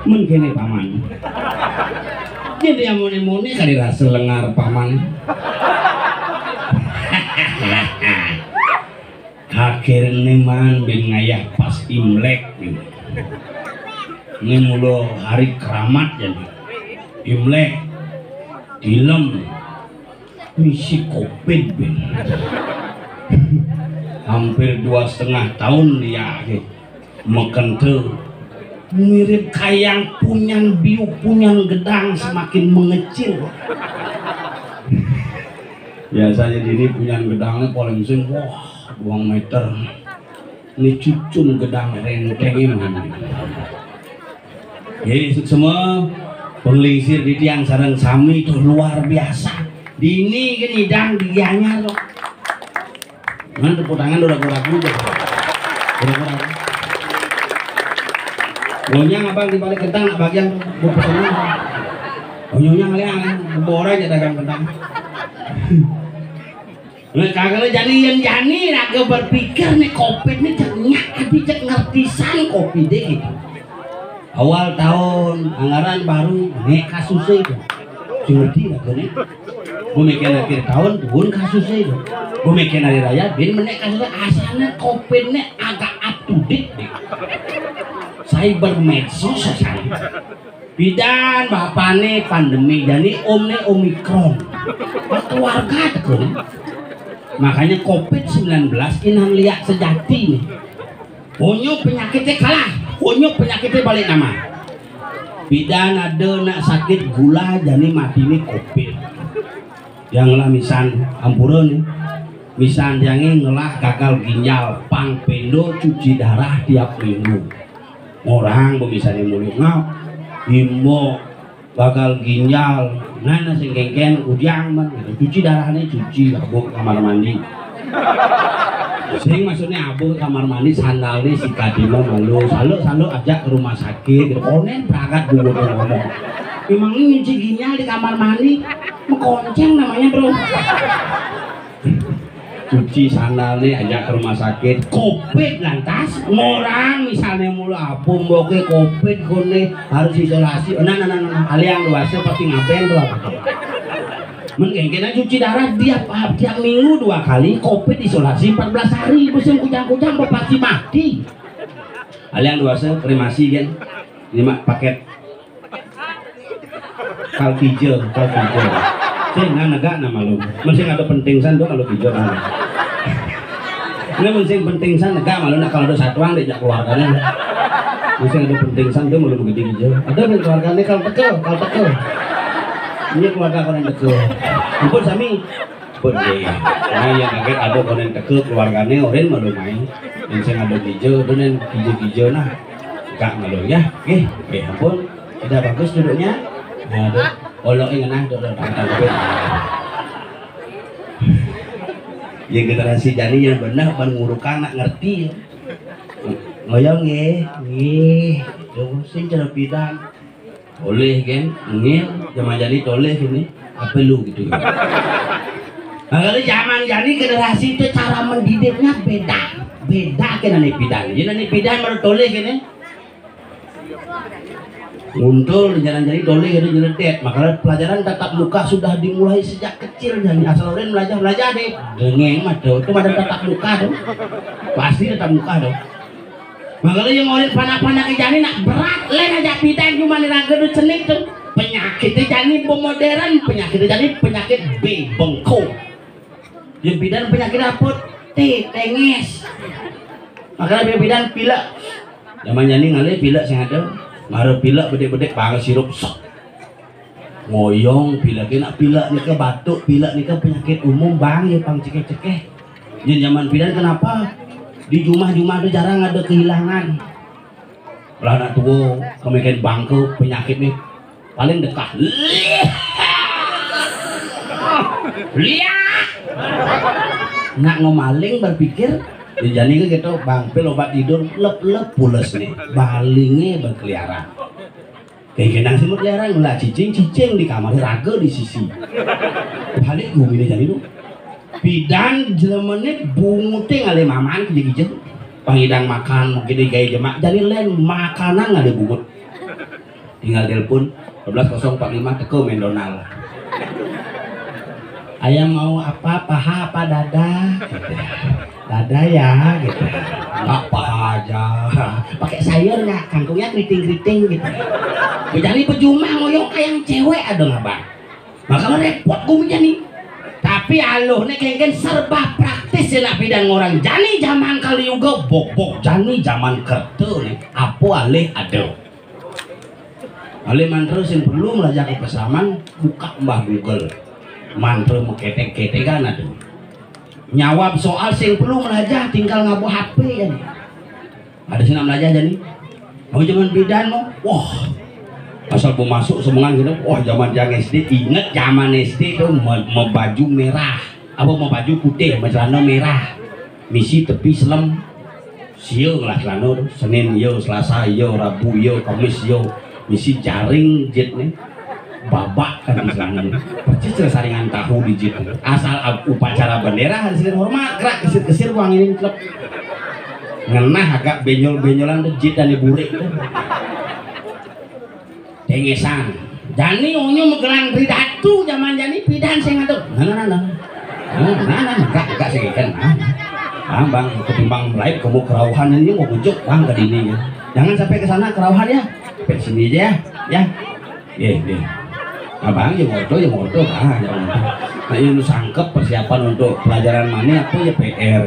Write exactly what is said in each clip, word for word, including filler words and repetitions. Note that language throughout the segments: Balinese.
Men kene paman. Jadi amone-mone kali rasa lengar paman. Akhirnya man bin ngayah pas Imlek. Ini mula hari keramat jadi. Imlek, tilem, misi covid bin. Hampir dua setengah tahun dia gitu. Mekente mirip kayang punyan biu punyan gedang semakin mengecil. Biasanya dini punyan gedangnya paling sing wah dua meter. Ini cucun gedang renteng ini. Jadi semua penglingsir di tiang sarang sami itu luar biasa. Dini kan idang di Gianyar loh. Mana tepuk tangan udah kurang juga. Udah kurang. Gonyang abang di balik kentang nak bagian gua pesenin. Gonyang liang, bora aja dagang kentang. Nah, kagak lo jani yang jani raga berpikir nih covid nih cek nyak adi cek ngertisan covid deh gitu. Awal tahun anggaran baru nek kasusnya itu. Sing ngerti lah gue nih. Gue mikir akhir tahun turun kasusnya itu. Gue mikir hari raya bin menek kasusnya asalnya covid nih agak up to date deh. Cyber medsos asalnya. Bidan bapane pandemi jani omne omikron. Keluarga tekun. Makanya covid sembilan belas inang liak sejati nih. Onyo penyakitnya kalah, onyo penyakitnya balik nama. Bidan ada nak sakit gula jani mati nih covid. Yang lah misan ampura nih. Misan yang ngelah gagal ginjal pang pendo cuci darah tiap minggu. Orang bemisane mulu ngau. Imbo gagal ginjal. Nah, nah sing kengken ujang man gitu. Cuci darahnya cuci abuk kamar mandi. Sing maksudnya abuk kamar mandi sandalnya si kadima malu. Salu salu ajak ke rumah sakit gitu. Konen berangkat dulu ngomong. Memang ini nyuci ginjal di kamar mandi. Mengkonceng namanya bro. Cuci sandal nih ajak ke rumah sakit covid lantas ngorang misalnya mulu apa mboke covid kone harus isolasi nah nah nah nah aliang luasnya pasti ngapain tuh apa mungkin kita cuci darah tiap tiap minggu dua kali covid isolasi empat belas hari musim kujang-kujang pasti mati aliang luasnya kremasi kan ini mak paket Kal kija, kal kija. Sing nah negak nama lu. Masih ada penting san tuh kalau kija kan. Ini masih penting san negak malu nak kalau ada satuan diajak keluarganya. Masih ada penting san tuh malu begitu kija. Ada di keluarganya kal tekel, kal tekel. Ini keluarga konen teka. Ampun sami. Ampun, nggih. Nah, yang kaget ada konen teka keluargane oren malu main. Yang sing ada gija, ada nen gija-gija nah. Kak malu ya. Nggih, nggih, ampun. Sudah bagus duduknya. Nah, duduk. Olok yang nah, duduk, duduk, duduk. Ya, generasi jani yang benar, ban ngurukang nak ngerti. Ngoyong nggih, nggih. Yo sing cara pidan. Tolih kan, nggih, zaman jani tolih ini. Apa lu gitu? Nah, kalau zaman jani generasi itu cara mendidiknya beda. Beda kan anak pidan. Jadi anak pidan baru tolih ini. Nguntul di jalan jani tolih ada jeledet. Makanya pelajaran tatap muka sudah dimulai sejak kecil jani. Asal orang belajar belajar deh. Dengeng mah tuh. Itu ada tatap muka tuh. Pasti tatap muka tuh. Makanya yang orang panak-panak jani nak berat, lain aja pidan cuma raga tuh cenik tuh. Penyakitnya jani modern, penyakitnya jani penyakit B, bengkung. Yang pidan penyakit apa? T, tenges. Makanya pidan pilek. Zaman jani ngalih pilek sing ada. Mara pilek bedek-bedek, bang, sirup, sok. Ngoyong pilek, nak pilek nika batuk, pilek nika penyakit umum, bang, ya pang cekeh-cekeh. Jadi zaman pidan kenapa? Di jumah-jumah tuh jarang ada kehilangan. Lah anak tua, kemikian bangke penyakit nih. Paling dekah. Lihat. Nak ngemaling berpikir, ya jani ke gitu, bang, pil obat tidur, lep-lep pules nih. Balingnya berkeliaran. Kayak gendang semut jarang lah, cicing-cicing di kamar, raga di sisi. Balik gumi nih jani tuh. Pidan jelemene bungute ngalih maman kejeng-kejeng. Pangidang makan, mungkin gaya jemak. Jani lain makanan ngalih bungut. Tinggal telepon dua belas kosong empat lima, teko McDonald. Ayam mau apa? Paha apa dada? Gitu. Dada ya, gitu. Enggak, paha aja. Pakai sayur nggak? Kangkungnya keriting-keriting gitu. Jadi berjumah ngoyong kayak cewek ada nggak, bang? Makanya repot gue nih. Tapi aluh nih kengken serba praktis ya nak pidan orang. Jani zaman kali juga bok-bok jani zaman kerta nih. Apa alih ada? Alih mantra sing perlu melajah ke pesaman, buka mbah Google. Mantra meketek-ketek kan ada. Nyawab soal sing perlu melajah tinggal ngabo H P ya. Ada sih nak melajah jani. Mau zaman pidan mau, wah, asal mau masuk semengan gitu, wah zaman yang S D, inget zaman S D tuh mau, mau baju merah, apa mau baju putih, mau celana merah, misi tepi selem, sio ngelah celana tuh, Senin yo, Selasa yo, Rabu yo, Kamis yo, misi jaring jit nih, babak kan di sana. Persis saringan tahu di jit. Asal upacara bendera hasilin hormat, gerak kesir-kesir buang ini klub. Ngenah agak benjol-benjolan tuh jit dan burik tuh. Tengesan. Jani onyo megelang ridatu zaman jani pidan sing atuh. Nah, nah, nah, nah. Nah, nah, nah, enggak, enggak sih kan. Nah, nah. Bang, bang, ketimbang lain kamu kerauhan ini mau bujuk bang ke dini ya. Jangan sampai ke sana kerauhan ya. Sampai sini aja ya. Ya. Nggih, nggih. Abang ya ngodo ya ngodo ah ya ngodo. Nah, ini sangkep persiapan untuk pelajaran mani apa ya P R.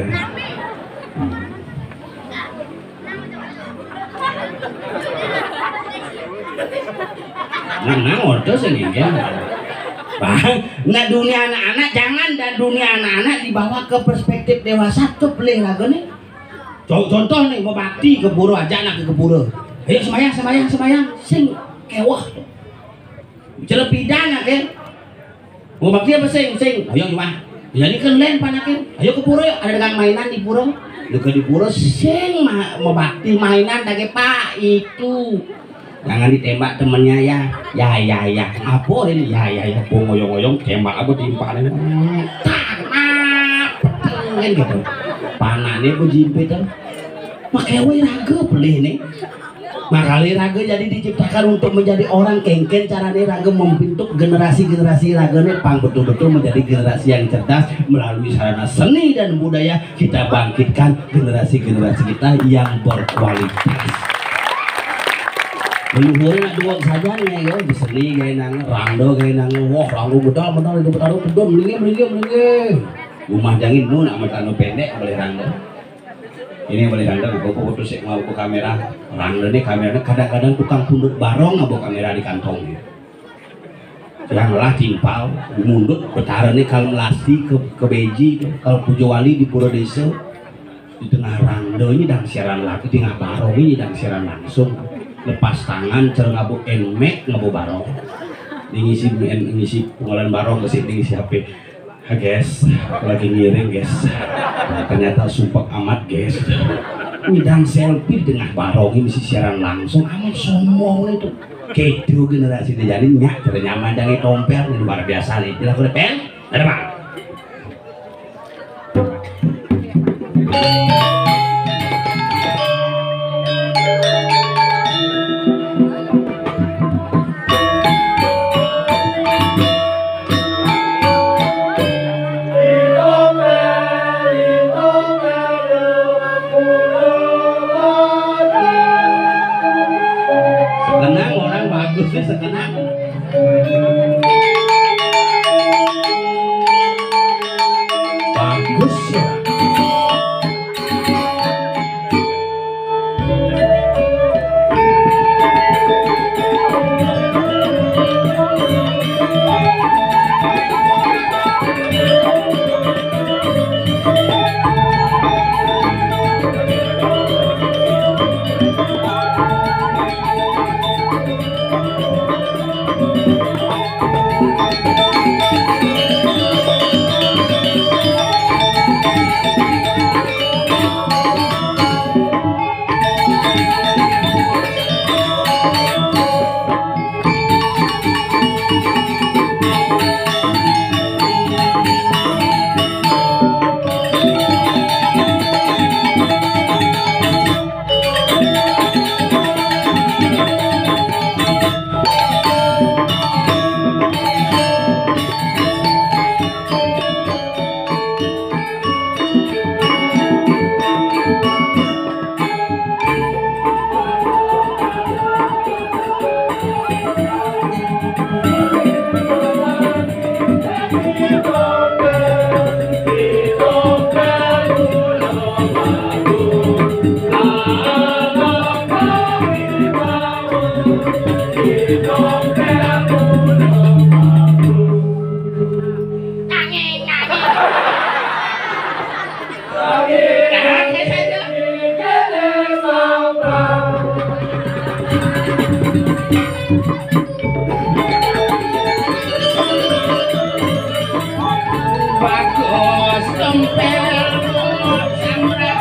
Hmm. Nah, nah ngodo sih nggih. Bang, nah dunia anak-anak jangan dan dunia anak-anak dibawa ke perspektif dewasa tuh pelih lagu nih. Contoh nih mau bakti ke pura aja anak ke pura. Ayo semayang semayang semayang sing kewah. Celepidan ake. Mau bakti apa sing sing? Ayo cuma. Jadi kan lain panakin. Ayo ke pura yuk. Ada dengan mainan di pura. Lu ke di pura sing ma mau bakti mainan dage pak itu. Jangan ditembak temennya ya. Ya ya ya. Apa ini? Ya ya ya. Ngoyong-ngoyong tembak apa timpanin. Tak, tak, kan gitu. Panahnya bu jimpit kan. Makanya raga pelih nih. Makanya raga jadi diciptakan untuk menjadi orang kengken caranya raga membentuk generasi-generasi raga nih pang betul-betul menjadi generasi yang cerdas melalui sarana seni dan budaya kita bangkitkan generasi-generasi kita yang berkualitas. Leluhur nak dua saja nih ya, di seni gaya nang, rangda gaya nang, wah rangda bedal bedal itu bedal itu bedal melinggi melinggi melinggi. Rumah jangin nu nak mentano pendek boleh rangda. Ini boleh rangda, aku foto sik mau ke kamera. Rangda nih kameranya kadang-kadang tukang tunduk barong ngabo kamera di kantong. Yang lah timpal, mundut betara ni kalau melasti ke, ke Beji tu, kalau Puja Wali di Pura Desa, di tengah randa ni dang siaran lagu, di tengah barong ni dang siaran langsung. Lepas tangan, cara ngabo enmek, ngabo barong. Ni ngisi en, ngisi pengolahan barong ke sini ngisi H P. Ha, guys, aku lagi ngiring, guys. Ternyata sumpek amat, guys. Ngidang selfie di tengah barong ini mesti siaran langsung, amat sombong itu. Kedo generasi ini jadi nyak, cara nyaman jangan tompel, ini luar biasa nih. Bilang udah pel, ada bang. Sekenang orang bagus ni sekenang. Bagus ya. Bagus, kempel, samrak.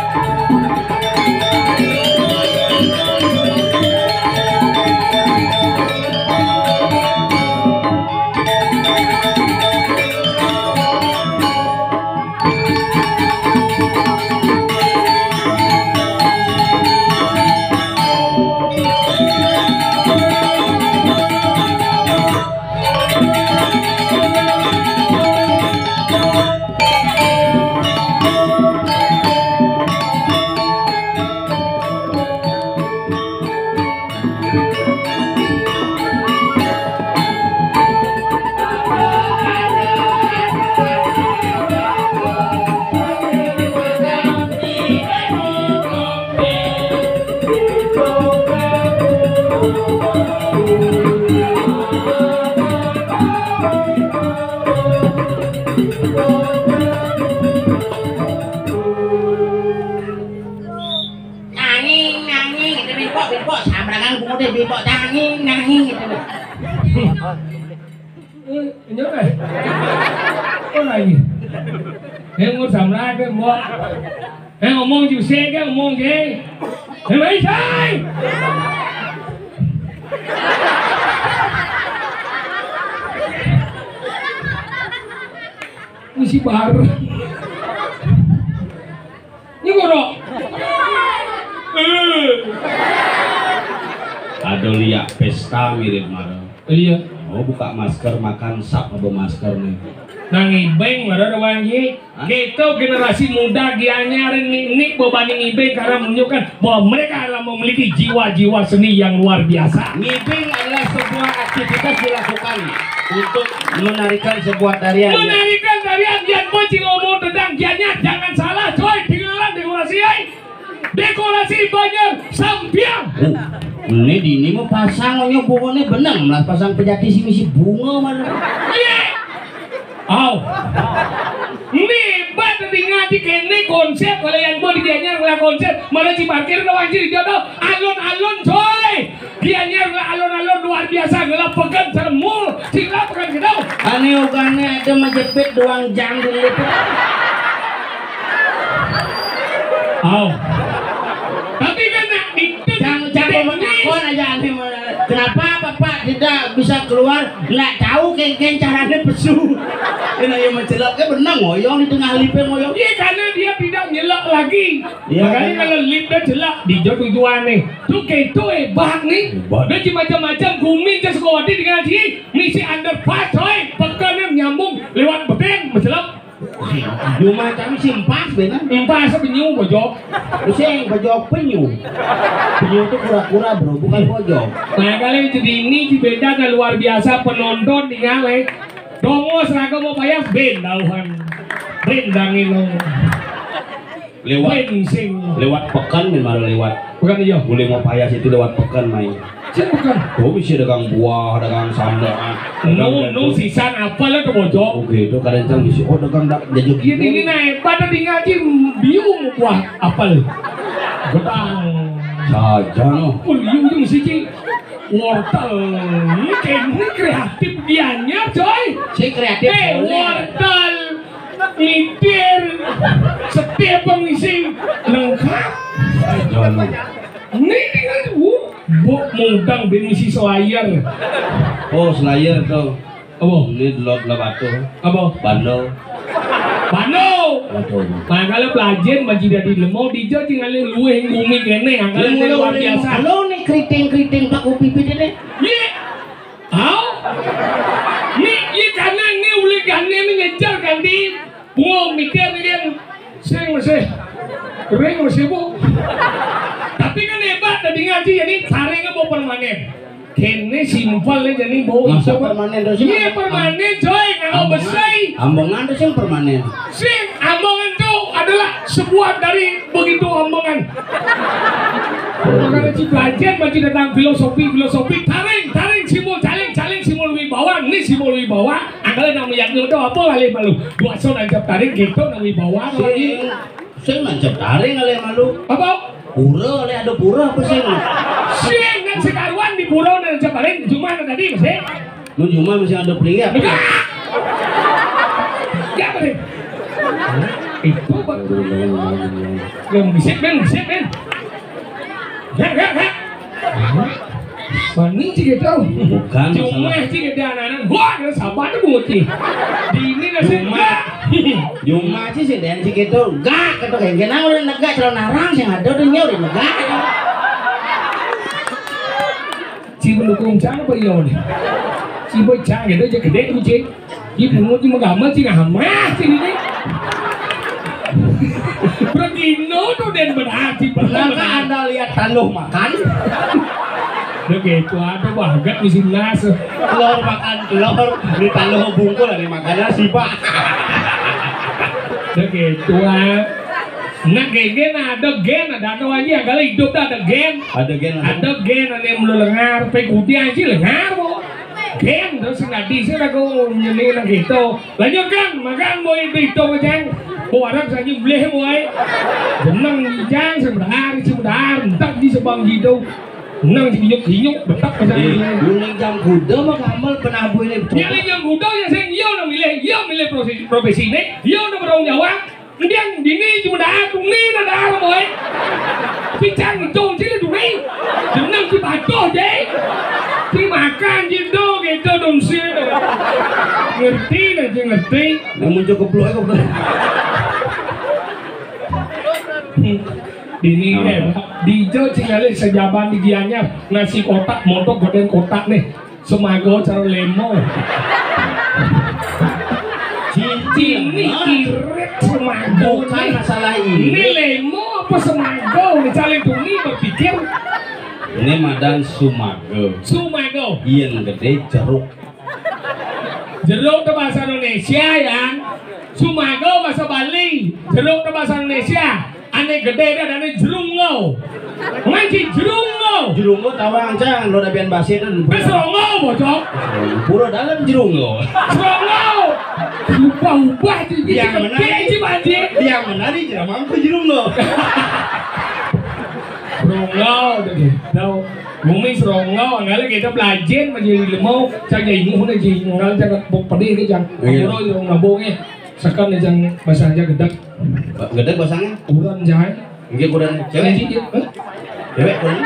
Nanging, nanging, gitu, bipok, bipok, samrangan bungut deh, bipok, nanging, nanging, gitu. Eh, nyok, eh. Kok lagi? Eh, ngut samrang, eh, mbok. Eh, ngomong jusé, eh, ngomong, eh. Eh, mai, sai. Mesti baru. Ini guru. Eh. Ada liak pesta mirip mara. Iya. Oh, buka masker, makan sap apa masker nih. Nang ibeng mara doang, Ji. Hah? Kita generasi muda gianyar ini, ini bebaning ibeng karena menunjukkan bahwa mereka adalah memiliki jiwa-jiwa seni yang luar biasa. Ngibeng adalah sebuah aktivitas dilakukan untuk menarikan sebuah tarian, ya. Menarikan tarian, yang penting ngomong tentang gianyar, jangan salah, coy, dengeran dekorasi, ai. Dekorasi Banjar Sampiang. Oh. Né dini mah pasang onyo bungone beneng, malah pasang pejati sing misi bungo malah. Iye. Au. Né, bat dadi ngaji kéné konsep, kalau yang gua di Gianyar ngelah konsep, malah di parkir no anjir jodoh, alon-alon coy. Gianyar ngelah alon-alon luar biasa, ngelah peken seremul, sila peken gitu. Ane ogane ada majepit doang jang dulu. Au. Tapi kan nak itu Jang, jang mau menakon aja ane. Kenapa Bapak tidak bisa keluar? Nggak tahu kengkeng caranya pesu. Ini yang mencelok ke benang ngoyong di tengah lipe ngoyong. Iya, karena dia tidak nyelak lagi. Iya, makanya karena kalau lip dah celak, di jok tujuan nih. Tuh gitu eh, bang nih. Hebat. Dia macam-macam, gumin ke sekolah di ngaji, misi underpass coy, pekannya nyambung lewat bedeng, mencelak. Cuma kami sih empas benar. Empas penyu bojok. Sing bojok penyu. Penyu itu kura-kura, Bro, bukan bojok. Nah, kali jadi ini di beda kan luar biasa penonton tinggal eh. Dongo seragam mau payas bendauhan. Bendangin lo. Lewat Bensing. Lewat pekan memang lewat. Bukan iya. Boleh mau payas itu lewat pekan main. Siapa bukan? Oh, bisa dagang buah, dagang sambal. Nu, nu sisan apel lah ke bojok. Oke, itu kadang cang bisa. Oh, dagang dak jajuk. Iya, ini naik pada tinggal sih biung buah apel. Gedang. Saja no. Oh, liu aja mesti sih. Wortel. Ini kayak ini kreatif dianya, coy. Si kreatif. Eh, boleh. Wortel. Mitir. Setiap pengisi lengkap. Saja no. Ini tinggal bu, bu mudang bini si Slayer. Oh, Slayer tuh. Apa? Ini delok-delok batu. Apa? Bando. Bando. Bando. Nah, kalau pelajen baju dari lemo dijo tinggal luwih ngumi kene, angkal luar biasa. Lo nih keriting-keriting pak upi pipit ini. Iya. Hah? Ini iya karena ini ulih gane ini ngejar ganti. Bungo mikir nih kan. Sing masih. Kering masih bu. Tapi kan hebat tadi ngaji ini saring apa permanen. Kene simpel nih jadi bau. Masa permanen terus? Iya permanen coy, kalau besai. Ambengan terus yang permanen. Sing ambengan tuh adalah sebuah dari begitu ambengan. Makanya si belajar baju datang filosofi filosofi taring taring simbol caling caling simbol wibawa ini simbol wibawa. Angkala nang meyakni udah apa kali malu. Dua son aja taring gitu nang wibawa lagi. Sing nancep taring kali malu. Apa? Pura kali ada pura apa sing? Sing nang sekaruan di pura nang nancep taring cuma tadi masih. Lu cuma masih ada pelinggih apa? Enggak. Enggak boleh. Itu bang. Yang bisik men, bisik men. Enggak, enggak, enggak. Mani sih gitu. Bukan cuma masalah. Sih gitu anak-anak. Wah, dia sabar tuh bungut sih. Di ini nasi Cuma. Enggak. Cuma sih sih dan sih gitu. Enggak, kata kayak gini udah negak calon narang sih ada udah nyau udah negak. Si pendukung cang apa iya nih? Si bocah gitu aja gede kucing. Di pungut di megamet sih ngamah sih ini. Bergino tuh dan berarti pernahkah anda lihat taluh makan? Udah gitu ada banget di sini nas. Telur makan telur di taluh bungkul ada makannya sih pak. Udah gitu ah. Nah gegen ada gen ada ada lagi yang kali hidup ada gen. Ada gen ada. Ada gen ada yang belum lengar, pegudi aja lengar bu. Gen terus nggak di sini aku nyeling gitu. Lanjutkan makan boy itu itu macam. Bu harap saja boleh boy. Jeneng ijang sebentar sebentar entak di sebang gitu. Nang dinyuk-dinyuk betak macam ini. Guling jam kuda mah kamal penabuh ini. Yang yang kuda yang saya iya nang milih iya milih profesi profesi ini iya nang bertanggung jawab. Kemudian dini cuma dah duni dah dah boy. Picang itu sih duni. Jeneng si batuh deh. Si makan gitu gitu dong sih. Ngerti aja ngerti. Yang muncul ke pulau itu. Dini eh, dijo cingalih sejaban di Gianyar nasi kotak montok goden kotak nih. Semago cara lemo. Cincin ini irit semago. Bukan masalah ini. Ini lemo apa semago? Ini caleg tuni berpikir. Ini madan sumago. Sumago. Yang gede jeruk. Jeruk itu bahasa Indonesia ya. Sumago bahasa Bali. Jeruk itu bahasa Indonesia. Ane gede dan ane jerungo. Mancing jerungo. Jerungo tawang cang, lo dabian basé dan. Wis rongo, bocok. Pura dalam jerungo. Rongo. Ubah-ubah di Yang benar. Di Bandi. Yang benar di jerama aku jerungo. Rongo, udah gitu. Bumi serongo, nggak lagi kita belajar menjadi lemau, cang jadi inguh nih, jadi inguh, cang pedih ke cang. Iya. Ngobrol di rumah bongnya. Sekarang nih cang basang aja gedek. Gedek basangnya? Kurang, cang. Nggih, kurang cewek. Nggih, nggih. Hah? Cewek kurang?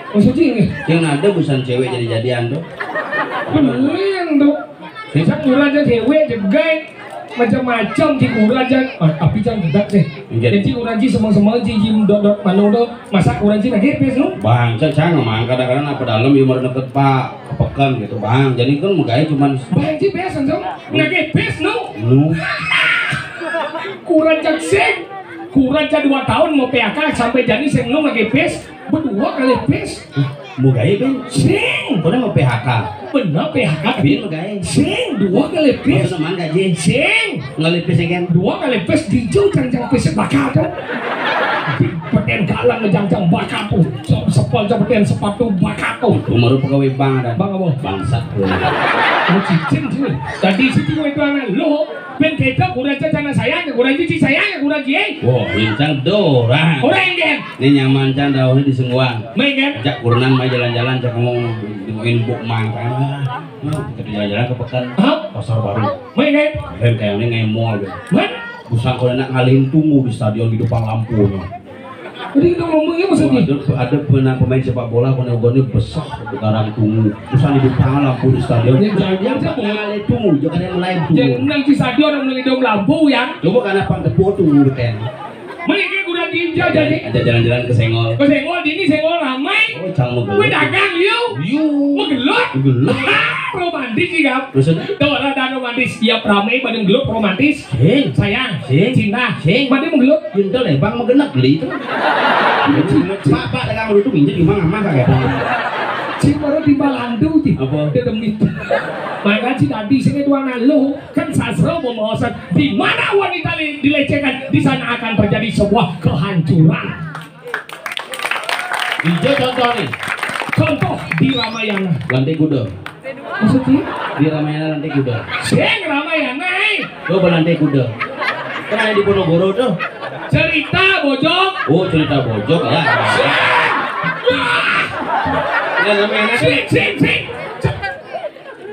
Maksudnya nggih? Yang ada busan cewek jadi-jadian tuh. Bener tuh. Bisa kurang aja cewek, jegai. Macam-macam di kurang aja. Ah, tapi jangan gedek deh. Nggih. Jadi kurang ji semang-semang ji jim dot-dot mano tuh. Masa kurang ji lagi pes no? Bang, cang, cang, mang, kadang-kadang apa dalam ya mau deket Pak, ke pekan gitu, Bang. Jadi kan megaya cuman Bang ji pes, no? Lagi pes, no? No. Kurang cak sing. Kurang cak dua tahun mau P H K sampai jadi sing no lagi pes. Berdua kali pes. Mau gawe, Ben? Sing. Udah mau P H K. Bener P H K. Bin mau gawe. Sing, dua kali pes. Maksudnya mang gaji? Sing. Ngalih pes kan? Dua kali pes di jauh jangjang pes bakal tuh. Peten galang jangjang bakal tuh. Sepal peten sepatu bakal tuh. Umur pegawai bank ada. Bang apa? Bangsat tuh. Mau cicing sih. Tadi situ itu anak lo. Ben kita kurang cacana saya, kurang cuci saya, kurang gie. Wah, incang dorang. Kurang gie. Ini nyaman cang daunnya di Sengguang. Main kan? Jak kurenan main jalan-jalan, cak ngomong di buk mang kan. Nah, kita jalan-jalan ke pekan. Hah? Pasar Baru. Main kan? Keren kayak ini ngemol gitu. Mana? Busang kalau nak ngalihin tunggu di stadion di depan lampunya. Jadi kita ngomongnya maksudnya? Ada ada pernah pemain sepak bola kono gone besar garang tunggu. Terus di depan lampu di stadion. Ya, jangan dia apa? Ngalihin tunggu, jangan yang lain tunggu. Jangan nang di stadion nang di lampu ya. Coba karena pang tepuk tunggu kan. Mending kita udah tinja jadi. Ada jalan-jalan ke Sengol. Ke Sengol dini Sengol ramai. Oh, cang mau gelut. Gue dagang yuk. Yuk. Mau gelut. Gelut. Romantis sih, Kak. Maksudnya? Tuh orang ada romantis. Siap ramai pada gelut romantis. Sing. Sayang. Sing. Cinta. Sing. Mati mau gelut. Pintu lebar mau genep beli itu. Pak, pak, dagang dulu tuh minjem cuma ngamah kagak. Si baru di Balandu sih. Apa? Dia demi. Maka si tadi sini tuan lu kan sasro mau maosan. Di mana wanita di- dilecehkan, di sana akan terjadi sebuah kehancuran. Hijau contoh nih. Contoh di Ramayana. Lantai kuda. Maksudnya? Di Ramayana lantai kuda. Sing Ramayana, eh. Coba lantai kuda. Kan ada di Ponorogo tuh. Cerita bojok. Oh, cerita bojok ya. Sing. Wah. Ya, Ramayana. Sing, sing, sing.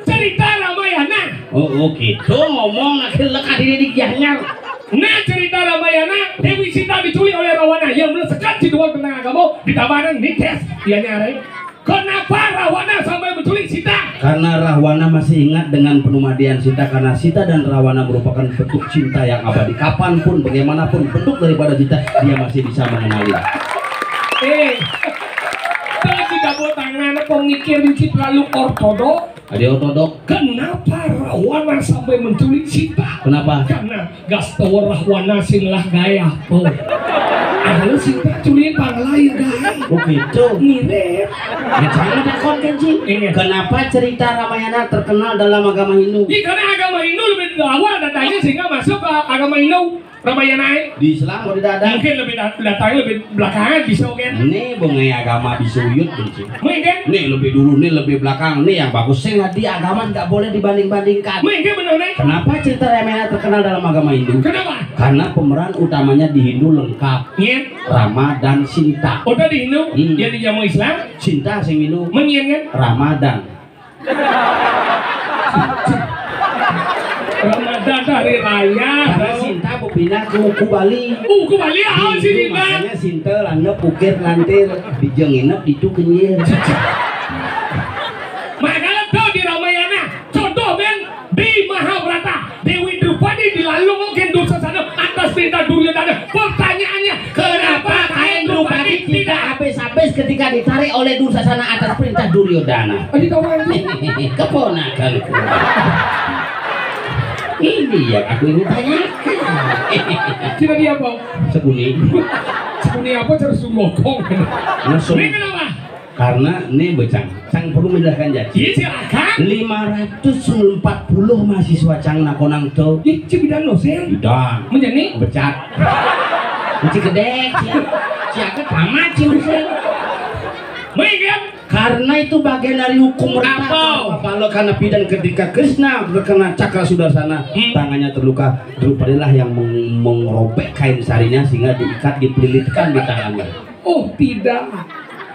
Cerita Ramayana. Oh, oh gitu ngomong nak lekat ini di Gianyar. Nah, cerita Ramayana, Dewi Sita diculik oleh Rawana yang melesekan si dua tentang agama di tabanan nides Gianyar. Kenapa Rawana sampai menculik Sita? Karena Rahwana masih ingat dengan penumadian Sita, karena Sita dan Rahwana merupakan bentuk cinta yang abadi. Kapanpun, bagaimanapun bentuk daripada cinta, dia masih bisa mengenali. Eh, tadi kamu tangan pemikir dikit lalu ortodok. Ada ortodok. Kenapa Rahwana sampai menculik Sita? Kenapa? Karena Gastawa Rahwana sing lah gaya. Oh. Ada lu Sita culik pang lain gaya. Oh gitu. Mirip. Ya, jangan takut kan, Ci. Iya. Kenapa cerita Ramayana terkenal dalam agama Hindu? Iya, karena agama Hindu lebih awal datangnya sehingga masuk ke agama Hindu. Ramayana, eh. Di Islam mau tidak ada. Mungkin lebih dat- datangnya lebih belakangan bisa kan? Ini bungai agama bisa uyut benci. Mungkin. Nih lebih dulu, nih lebih belakang, nih yang bagus. Sing di agama tidak boleh dibanding-bandingkan. Mungkin benar nih. Kenapa cerita Ramayana terkenal dalam agama Hindu? Kenapa? Karena pemeran utamanya di Hindu lengkap. Nyen. Rama dan Sinta. Udah di Hindu, hmm. Dia di jamu Islam. Sinta sing Hindu. Menyen kan? Ramadan. Ramadan hari raya. Karena Sinta berpindah ke Uku Bali. Uku Bali, ah, si Hindu, Dinda. Makanya Sinta landep ukir lantir, dijeng inep itu kenyir. Makanya tuh di Ramayana, contoh men di Mahabharata, Dewi Drupadi dilalung mungkin Dursasana atas perintah Duryodana. Pertanyaannya, kenapa kain Drupadi tidak habis-habis ketika ditarik oleh Dursasana atas perintah Duryodana? Tadi tahu aja. Keponakanku. Ini yang aku ingin tanyakan. Tidak dia apa? Sekuni. Sekuni apa cara sungokong? Langsung. Ini kenapa? Karena ini becang, sang perlu menjelaskan janji. Iya, silakan. Lima ratus empat puluh mahasiswa cang nakonang tuh. Ih, Cibidan lo sih. Bidan. Menjadi? Becat. Masih gedé, sia. Sia gé tamat sih, masih. Baik, ya. Karena itu bagian dari hukum rata. Apa? Kalau karena pidan ketika Krishna terkena cakra sudarsana, hmm, tangannya terluka, Drupadilah yang meng-, merobek kain sarinya sehingga diikat, dipelilitkan di tangannya. Oh, tidak.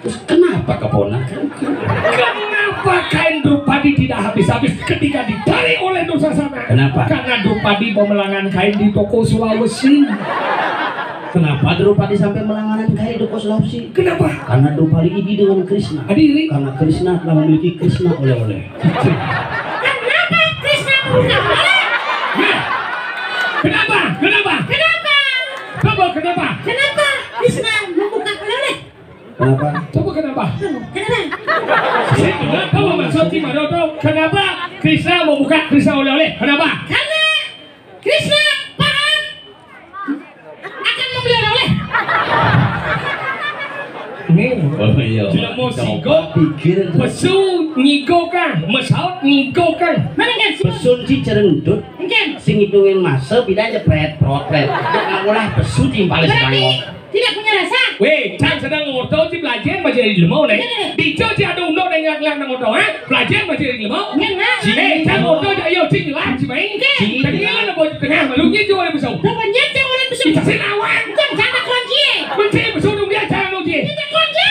Terus kenapa keponakan? Kenapa kain Drupadi tidak habis-habis ketika ditarik oleh Dursasana? Kenapa? Karena Drupadi memelangan kain di toko Sulawesi. Kenapa Drupadi sampai melanganan kain di toko Sulawesi? Kenapa? Karena Drupadi iri dengan Krishna. Adi iri? Karena Krishna telah memiliki Krishna oleh-oleh. Kenapa Krishna membuka oleh? Nah, kenapa? Kenapa? Kenapa? Kenapa? Kenapa Krishna membuka oleh? Kenapa? Coba kenapa? Kenapa? Saya dengar tahu maksud si Maroto. Kenapa Krishna membuka Krishna oleh-oleh? Kenapa? Karena Krishna paham akan membeli oleh-oleh. Nih. Oh, iya. Jelema sigo. Pikir. Pesu nyigo kang, mesaut nyigo kang. Mana kan? Pesu ci cerendut. Engken. Sing ngitungin masa, bida aja pret, prot, pret. Ngolah pesu timpalé. Berarti tidak punya rasa. Wéh, cang sedeng ngorta ci belajar belajar di lemah, né. Iya, iya. Di ci ada undang dengan ngelang nang ngorta, ha? Belajar belajar di lemah. Iya, nah. Éh, cang ngorta aja, ayo, cing lah, ci main. Iya. Tengah lah, bocah tengah, malu nyi jual besok. Dapat nyi jual besok. Kita senawan. Cang, cang tak kunci. Kunci besok dong dia, cang kunci. Kita kunci.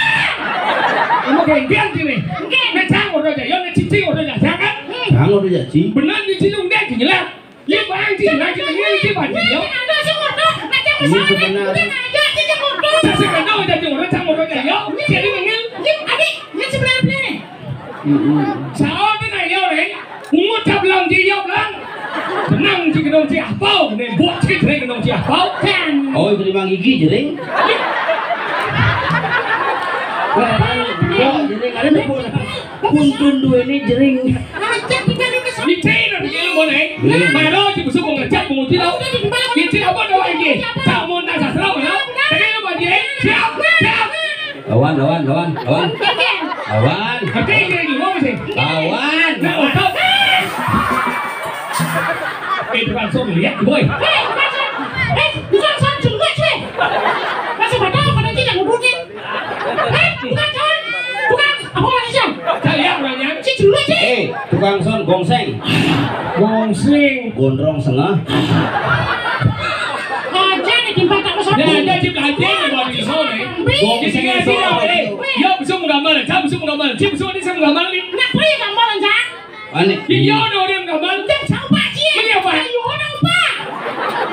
Kamu kayak biar sini. Oke. Nah, cang ngorta aja, yo, nah, cicing ngorta aja, jangan. Hmm. Cang ngorta aja, cing. Benar, di sini udah, cing lah. Iya, Bang, Cing, Bang, Cing, Bang, Cing, Bang, Cing, yo. Ini sebenarnya. Saya kenal aja, Cing, orang, Cang, orang, Cang, yo. Jadi, mengil. Mm-mm. Salah, benar, yo, Reng. Ungut, cap, belang, Cing, yo, belang. Tenang, Cing, kenong, Cing, apa? Nih, buat, Cing, Reng, kenong, Cing, apa? Kan. Oh, itu lima gigi, jering. Wah, kan, yo, jering, ada nih, Bu. Kuntun duwéné jering. Micin, micin, boleh. Iya. Maro, ci busuk, mau ngecek, mau nguci, tau. Micin apa, tau, iki? Cak, mau tak sastra, mana? Tadi lu, Pak Ji. Siap, siap. Lawan, lawan, lawan, lawan. Lawan. Ngerti, ini, ini, mau sih? Lawan. Nah, otot. Eh, tukang som, lihat, boy. Eh, tukang som, eh, tukang som, cuma, cuy. Masih pada, pada tidak nguburin. Eh, tukang son, tukang apa lagi, son? Saya orangnya. Si dulu, si. Eh, tukang son, gongseng. Gongseng. Gondrong sengah. Aja nih, timpal tak masuk. Ya, ada, Cip, aja nih, buat di sana, eh. Gongseng. Di sini, sini, eh. Ya, bisa menggambar, Cip, bisa menggambar. Cip, bisa, bisa menggambar nih. Nak, boleh gambaran, Cang? Ani. Iya, ada orang gambar. Udah jauh, Pak Ji. Ini apa? Ayo, orang, Pak.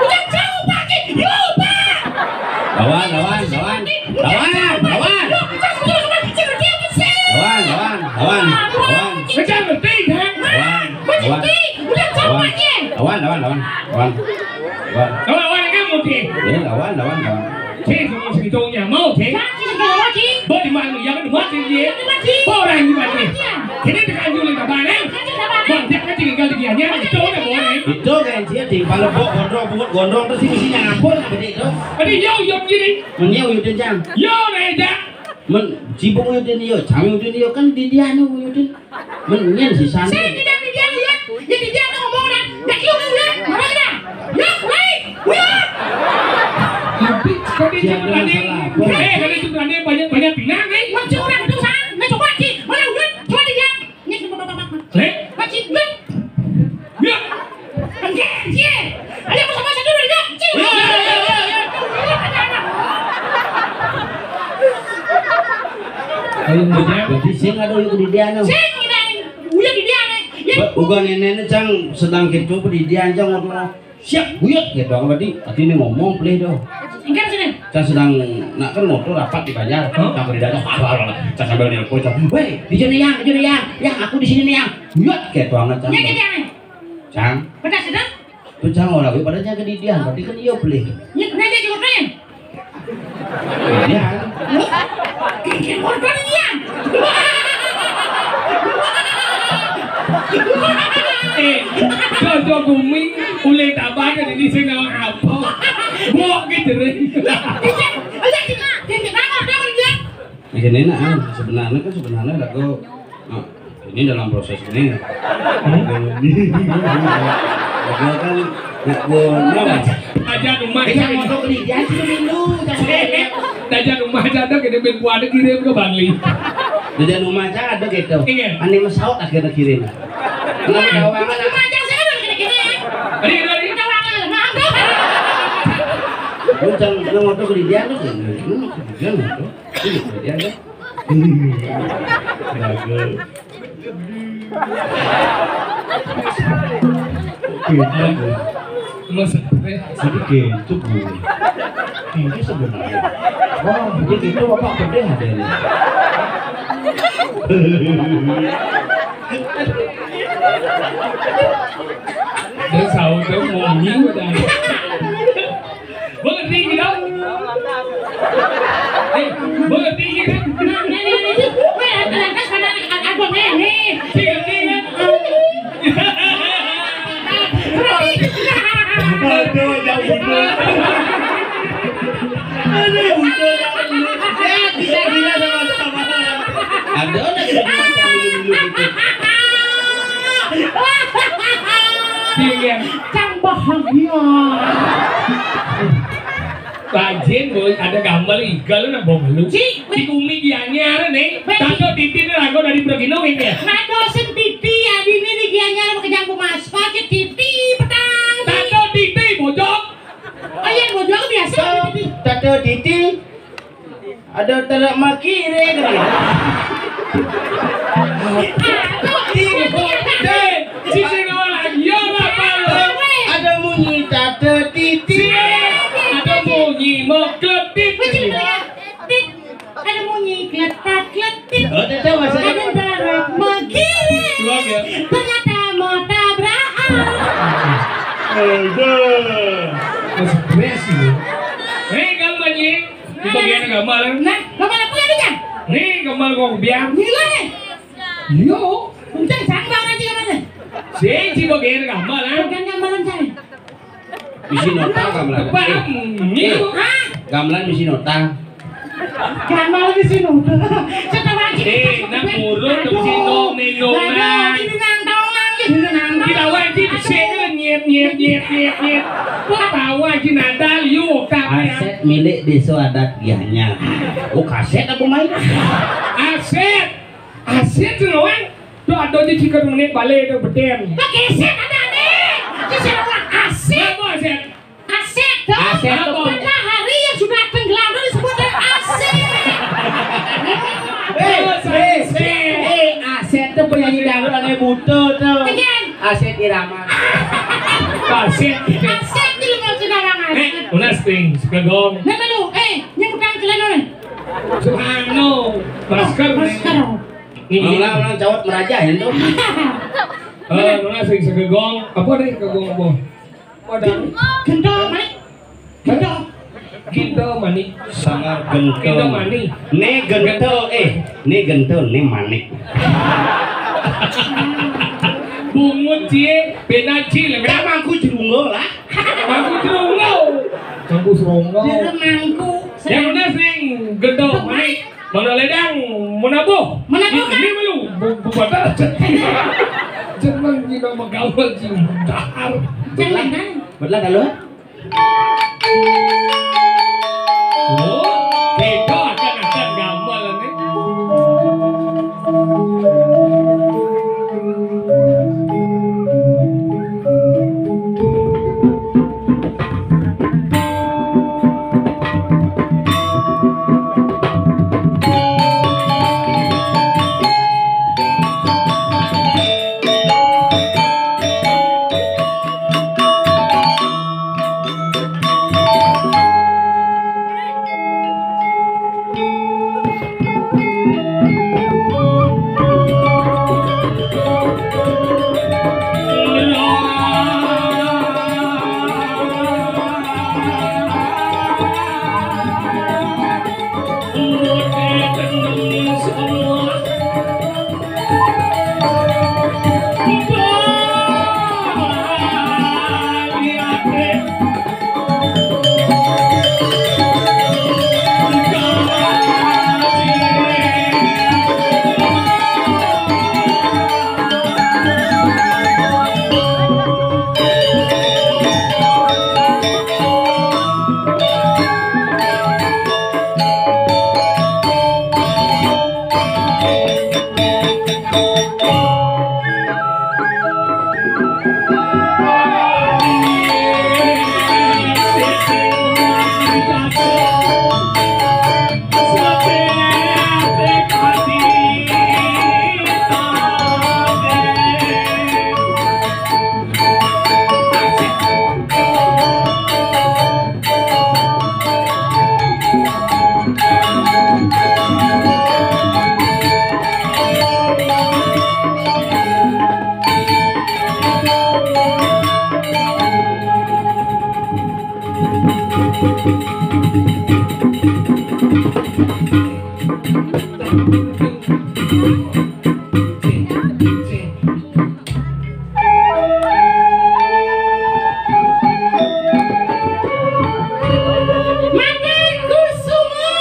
Udah jauh, Pak Ji. Yo, Pak. Lawan, lawan, lawan. Lawan, lawan. Lawan, lawan, lawan, lawan. Kejar, berhenti, kan? Lawan, lawan. Udah jauh, Pak Ji. Lawan, lawan, lawan. Lawan. Lawan. Lawan, lawan, ini mau, Ji. Ya, lawan, lawan, lawan. Ji, kamu segitunya mau, Ji? Ji, segitunya mau, Ji. Bawa di mana? Yang kedua, Ji, Ji. Yang kedua, Ji. Bawa orang di mana, Ji? Iya. Ini tekan dulu, Ji, Bang, eh? Tekan dulu, Bang, eh? Bang, dia kan tinggal di dianya, itu udah boleh. Itu kan dia di Palembok, Gondrong, Bungut, Gondrong, terus ini isinya ngapur, seperti itu. Tadi yo, yo, gini. Meniau, yo, Jang. Yo, Reja. Men, cibung, yo, Din, yo. Cami, yo, Din, yo. Kan di dia, nih, yo, Din. Men, nyen si Sandi. Saya tidak di dia, ya. Ya, di dia, ngomong, dah. Dah, yuk, yuk, yuk. Mana kita? Yuk, baik. Tapi, tapi Siapa cuma tadi, masalah? Eh, tadi cuma tadi banyak, banyak pinang, eh. Macam orang itu, San. Nah, coba, Ci. Mana, Uyut? Coba dilihat. Ini, coba, coba, coba. Eh? Pak, Ci, Uyut. Yuk. Enggak, Ci. Ayo, aku sama satu dulu, yuk. Ci. Yuk, yuk, yuk, yuk, yuk. Ayo, Ci. Berarti sing ada Uyut di dia, no. Sing, udah. Uyut di dia, nih. Ya. Ba-, bukan ini, ini, Cang, sedang gitu, di dia, Cang, ngobrol. Siap, buyut, gitu. Apa tadi? Tadi ini ngomong, pelih, doh. Engkar sini. Saya sedang, nak kan motor rapat di Banjar. Hah? Sampai di Banjar, wah, wah, wah. Saya sambil nelpon, saya, "Weh, di sini, Yang, di sini, Yang. Yang, aku di sini, nih, Yang." Buyut, gitu banget, Cang. Iya, iya, iya. Cang. Pedas, sedap. Tuh, Cang, orang, pada jaga di dia, berarti kan iya, pelih. Iya, pernah aja juga, Cang. Iya. Kayak orang dia. Eh, Jojo Gumi, ulih tambah dari di sini apa? Buat gitu, Rin. Bisa, bisa, bisa, bisa, bisa, bisa, bisa, bisa. Nah, ini, nah, ah, sebenarnya kan sebenarnya lagu, ah, ini dalam proses ini. Hmm? Lagu kan Aja rumah. Aja motor beli dia sih dulu. Aja rumah, aja ada kita ben kuat kirim ke Bali. Aja rumah aja ada gitu. Iya. Ane mesaut akhirnya kirim. Nah, tawangan. Rumah aja saya udah kena-kena. Ayo, ayo, ayo. Tawangan, maaf. Lu jangan, lu motor beli dia lu. Lu jangan motor. Iya, iya, iya. Bagus. Gitu. Maksudnya? Jadi gitu, Bu. Ini sebenarnya. Wah, begitu Bapak gede hadiahnya. Dia sahur tuh mau minggu dah. Boleh tinggi dong. Eh, boleh tinggi dong. Nah, nah, nah, nah, nah. Weh, ternyata sana ada abang ini. Tinggi, tinggi. Aduh, jauh bener. Aduh, udah, jauh bener. Ya, kita gila sama-sama. Ada lagi macam dulu-dulu gitu. Iya. Cang bahagia. Rajin, boy, ada gambar igal lu nang bawa lu. Ci, di bumi dianyar nih. Tato titi nih lagu dari Brogino ini ya. Nado sing titi ya dini di dianyar pakai jambu mas. Pakai titi petang. Tato titi bojok. Oh iya, bojok biasa. Tato titi. Ada telak makire kan. Ada munyi tata titi. Ada munyi mokletit. Ada munyi kletak kletik. Oh, ada tahu maksudnya? Ada darah menggiling. Ternyata mau tabrakan. Aduh. Masih stres ini. Hei, gambar ni. Di bagian gambar. Nah, gambar apa ya, Bang? Ni gambar kau biar. Nilai. Yo. Uncang sanggar aja gambar ni. Si, si bagian gambar, ah. Bukan gambaran saya. Bisi nota gamelan. Bang, eh, gitu. Eh, gamelan bisi nota. Gamelan bisi nota. Setelah kita. Eh, nak urut ke bisi nong, nong, nong, nang. Ini nang, nong, nang, ini nang, nong. Kita wajib sih, nyet, nyet, nyet, nyet, nyet. Kok tahu aja nadal, yuk, tapi. Aset milik Desa Adat Gianyar. Oh, kaset apa main? Aset. Aset tuh, Wan. Tuh ada aja tiga menit balik tuh beten. Pakai aset ada nih. Itu saya orang aset. Apa aset? Aset tuh. Aset tuh. Apa? Matahari yang sudah tenggelam tuh disebut dengan aset. Eh, eh, eh, aset tuh penyanyi dangdut aneh buta tuh. Aset Irama. Aset. Aset di luar sembarangan. Eh, unas ting, segegong. Nah, lu, eh, nyebutkan celana nih. Subhano, masker nih. Masker. Nih, ulang, ulang, cawat meraja ya tuh. Eh, nona sing segegong. Apa deh segegong apa? Apa dah? Gentong, Mak. Gentong. Gentong manik. Sangat gentong. Gentong manik. Ne gentong, eh, ne gentong, ne manik. Bungut cie, bena cie, lembek. Mangku jerungo lah. Mangku jerungo. Mangku seronggo. Jangan mangku. Yang mana sing gentong manik? Mana ledang, mana boh? Mana boh, ini kan? Ini malu, bu, bu batal. Jangan gila menggaul, jing dahar. Jangan, kan? Belah kalau? Oh, beda akan, akan gamal nih. Mangga Kusuma.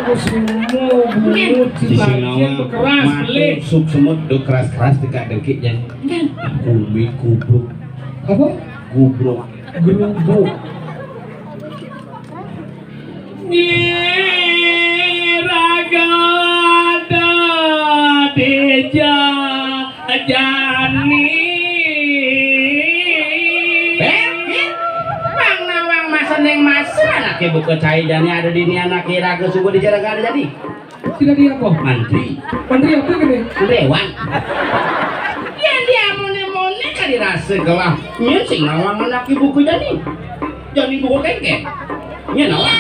Kusuma, bungut, sing nawang, keras, matur, belih. Suk semut, do keras-keras, dekak-dekik, jan. Nggih. Kumi, kubruk. Apa? Gubruk. Gerubuk. Nyiraga dadi jani. Eh, eh, Bang Nawang masa ning masa anake buka cai jani ada dini anake raga subuh di jaraga ada jani. Tidak di apa? Mantri. Mantri apa gini? Dewan. Yang dia mone-mone kali rasa gelah. Nyen sing nawang anake buka jani. Jani buka kengkeng. Nyen nawang.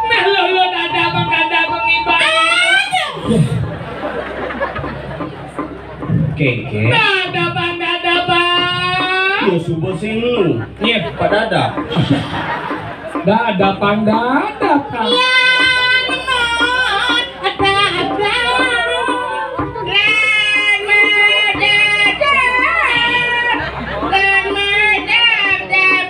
Nah, lo, lo, dada, bang, dada, bang, iba. Kengkeng. Dada, bang, dada, bang. Ya, subuh sing lu. Iya. Pak dada. Dada, bang, dada, bang. Iya, nemot. Ada, ada. Rama, dada. Rama, dam, dam.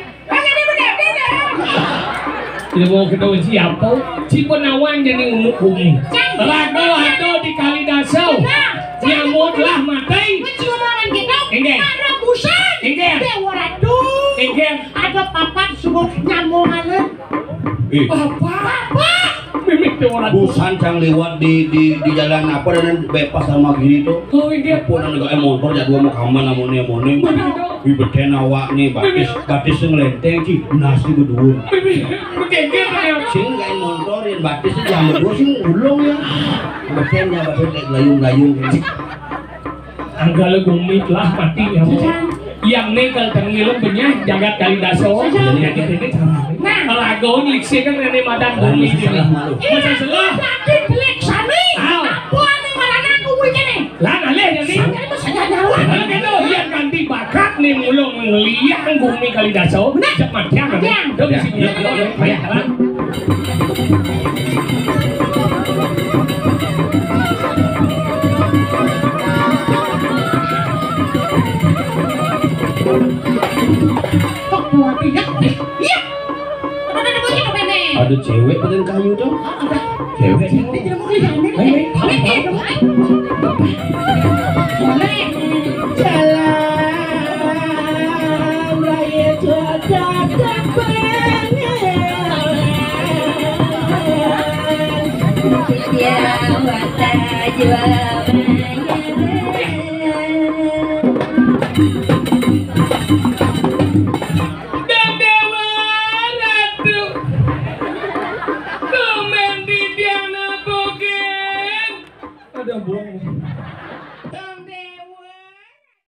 Ilmu kedua siapa? Cipun nawang jadi umuk bumi. Raga ada di Kalidaso. Nah, nyamuk lah mati. Kuwi cuma ngomong gitu. Inggih. Ada busan. Inggih. Dewa Ratu. Inggih. Ada papat subuh nyamuk alun. Eh. Bapak. Bapak. Mimik Dewa Ratu. Busan cang liwat di, di, di jalan apa dan bebas sama gini tuh. Oh, inggih. Apa nang gak motor jadwal mau kaman namanya mone. Bener, Dok. Wih, beden awak nih, batis, batis sing lenteng, Ci. Nasi gedung. Begengger ya. Sing gawe montor yang batis sing jam dua sing ulung ya. Beden ya, batis kayak gelayung-gelayung. Anggala gumit lah mati ya. Yang nih kalau tengilem benyah jagat Kalidaso. Jadi ini cara. Nah, lagu nih sih kan ini madan gumit. Salah malu. Masa salah. Tapi jelek sami. Apa nih marana aku mungkin nih? Lah, ngalih ya, nih. Saya mah saya nyawa. Kalau gitu, iya, ganti bakat nih, mulung ngeliat gumi Kalidaso. Nah. Cek matian, kan? Matian. Dong, sini, ya, ya, ya, ya, ya. Kok buat iya? Iya. Ada cewek pakai kayu dong. Cewek. Jalan raya cocok banget.